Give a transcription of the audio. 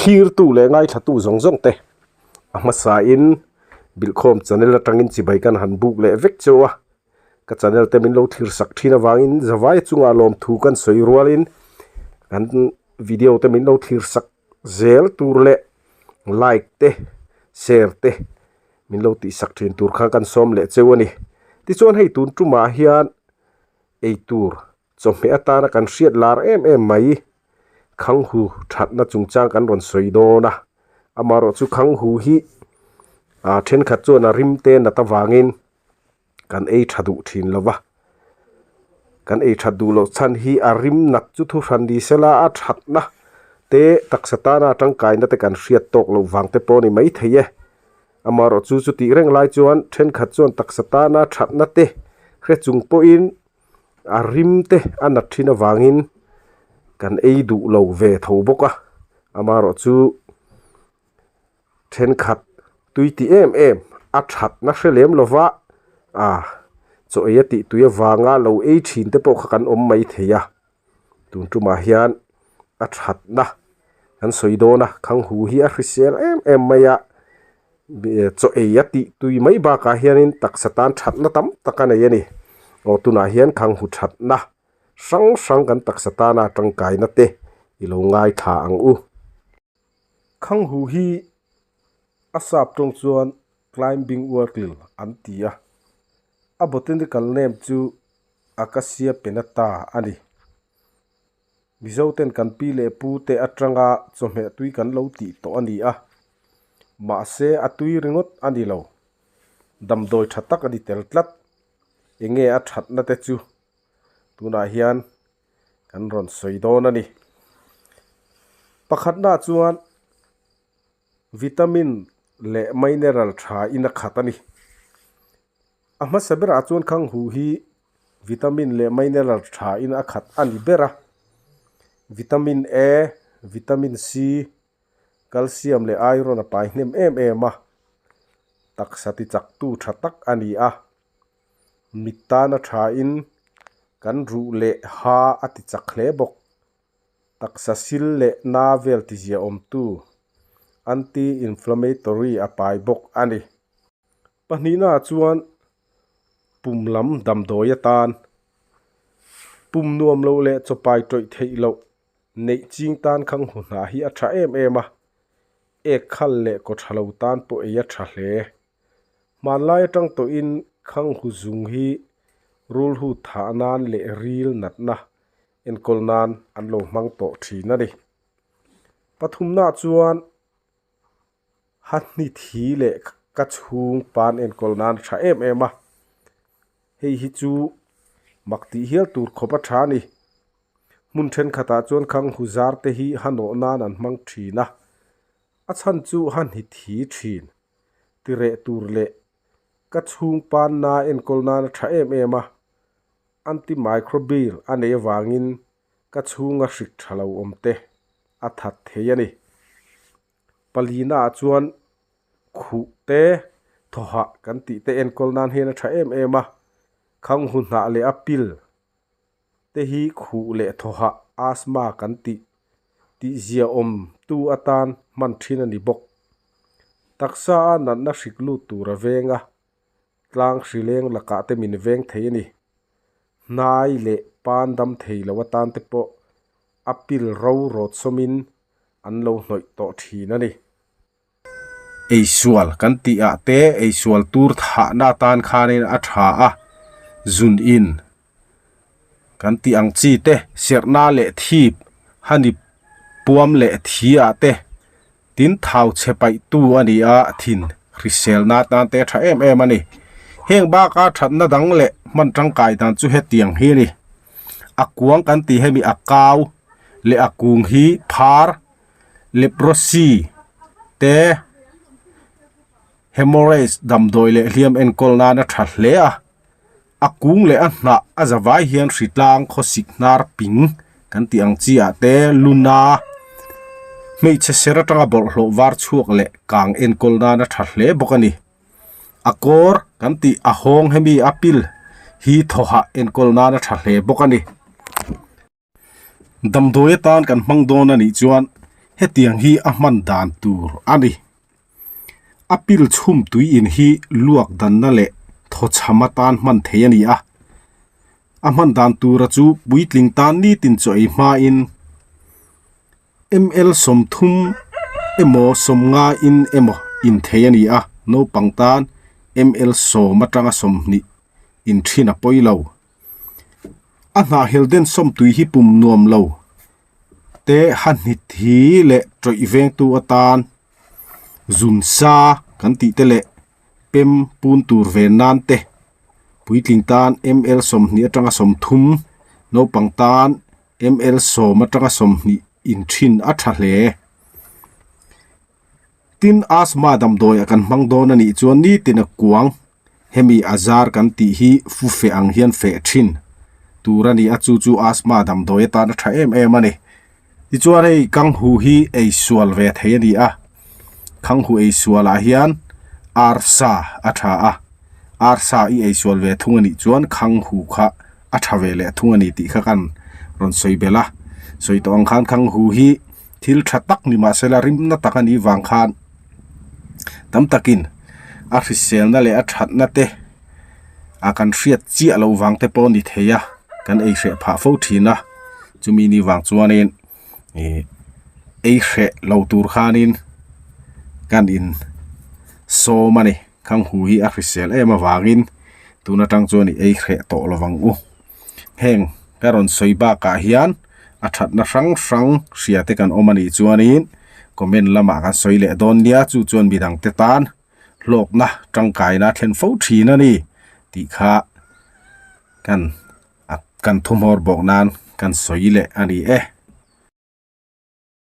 Thlirtu leh ngaithlatu zawng zawng te a hmasain Bilhkhawm channel atangin chibai kan han buk leh vek cheu a, ka channel te min lo thlir sak thin avangin zavai chungah lawmthu kan sawi rualin kan video te min lo thlir sak zel tur leh like te share te min lo tih sak thin tur kha kan sawm leh cheu a ni. Tichuan hei tun tumah hian eitur chawhmeh atana kan hriat lar em em mai Khanghu thatna chungchang kan rawn sawi dawn a, amaherawh chu Khanghu hi ah thenkhat chuan a rim te nat avangin kan ei tha duh thin lo va, kan ei that duh loh chhan hi a rim nat chu thu hran ni sela a thatna te taksa tana tangkaina te kan hriat tawk loh vang te pawh a ni maithei e, amaherawh chu chutih reng lai chuan thenkhat chuan taksa tana thatna te hre chung pawhin a rim te a nat thin avangin kan ei duh lo ve tho bawk a amaherawh chu thenkhat tui ti em em a thatna hre lem lova ah chaw ei a tih tui avanga lo ei thin te pawh kha kan awm mai thei a tun tumah hian a thatna kan sawi dawn a khanghu hi a hrisel em em mai a chaw ei a tih tui mai bakah hianin taksa tan thatna tam tak a nei a ni aw tunah hian khanghu thatna hrang hrang kan taksa tana tangkaina te i lo ngaithla ang u. Khanghu hi a sap tawng chuan climbing workle an ti a, a botanical name chu Acacia pennata a ni. Mizo ten kan pi leh pu te atanga chawhmeh tui kan lo tih tawh a ni a, mahse a tui ringawt a ni lo. Damdawi tha tak a ni tel tlat. Enge a thatna te chu tunah hian kan rawn sawi dawn a ni. Pakhatna chuan vitamin leh mineral tha in a khat a ni. A hmasa berah chuan khanghu hi vitamin leh mineral tha in a khat a ni ber a, vitamin A, vitamin C, calcium leh iron a pai hnem em em a, taksa ti chak tu tha tak a ni a, mit tana tha in kan ruh leh ha a ti chak hle bawk. Taksa sil leh na vel tizia awmtu anti-inflammatory a pai bawk a ni. Pahnihna ah chuan pum lam damdawi atan pum nuam loh leh chawpai tawih theih loh neih ching tan khang hu hna hi a tha em em a, ek khal leh kaw tha lo tan pawh ei a tha hle. Hmanlai atang tawhin khang hu zung hi rulhu thah nan leh ril natna enkawl nan an lo hmang tawh thin a ni. Pathumna chuan ha hni thi leh ka chhung pan enkawl nan a tha em em a, hei hi chu mak tih hial tur khawp a tha a ni. Hmun thenkhatah chuan khang hu zar te hi ha nawh nan an hmang thin a, a chhan chu ha hni thi thin tireh tur leh ka chhung panna enkawl nan a tha em em a, antimicrobial a neih avangin ka chhunga hrik tha lo awm te a that thei a ni. Palina ah chuan khuh te thawhah kan tih te enkawl nan hian a tha em em a, khanghu hnah leh a pil te hi khuh leh thawhah asthma kan tih tih ziaawm tu atan hman thin a ni bawk. Taksa a natna hrik lut tur a veng a, tlang hrileng lakah te min veng thei a ni. Hnai leh pan dam thei lo atan te pawh a pil ro rawt sawmin an lo hnawih tawh thin a ni. Eisual kan tih ah te eisual tur thahna atan khanin a tha a, zun in kan tih ang chi te serhna leh thip hani puam leh thi ah te tin thau chhe paih tu a ni a thin hriselna atan te a tha em em a ni. Heng baka thatna dang leh hman tangkai dan chu hetiang hi a ni. A kuang kan tih hemi a kau leh a kung hi phar leprosy te hemorrhage damdawi leh hliam enkawl nan a tha hle a a kung leh a hnah a za vai hian hritlang khawsik hnar ping kan tih ang chi ah te luna hmeichhe ser atanga bawlhhlawh var chhuak leh kang enkawl nan a tha hle bawk a ni. A kawr kan tih a hawng hemi a pil hi thawhah enkawl nan a tha hle bawk a ni. Damdawi atan kan hmang dawn a nih chuan Hetiang hi a hman dan tur a ni. A pil chhum tui in hi luak danna leh thawchham atan hman thei a ni a. A hman dan tura chu puitling tan nitin chaw ei hmain ml 30 emaw 50 in emaw in thei a ni a, naupang tan ml 10 atanga 20 in thin a pawi lo. A hnahhel den sawmtui hi pum nuam lo te ha hnit hi leh tawih vengtu atan zun sa kan tih te leh pem pun tur ve nan te puitling tan ml 20 atanga 30 naupang tan ml 10 atanga 20 in thin a tha hle. Tin, asthma damdawi a kan hmang dawn a nih chuan nitin a kuang hemi a zar kan tih hi fu feh ang hian feh thin tur a ni a, chu chu asthma damdawi atan a tha em em a ni. Tichuan hei kanghu hi ei sual ve thei a ni a, khanghu ei sualah hian arsa a tha a, arsa i ei sual ve thung a nih chuan khanghu kha a tha ve leh thung a ni tih kha kan rawn sawi belh a, sawi tawh ang khan khanghu hi thil tha tak ni mahsela rimna tak a nih vang khan tam takin a hriselna leh a thatna te a kan hriat chiah loh vang te pawh a ni thei a kan ei hreh phah fo thin a chumi ni vang chuanin ih ei hreh lo tur khanin kan in sawm a ni khanghu hi a hrisel em avangin tun atang chuan i ei hreh tawh lovang u. Heng ka rawn sawi bakah hian a thatna hrang hrang hria te kan awm a nih chuanin comment lamah kan sawi leh dawn nia chu chuan midang te tan hlawkna tangkaina a thlen fo thin a ni tih kha kan kan thumhawr bawk nan kan sawi leh a ni e.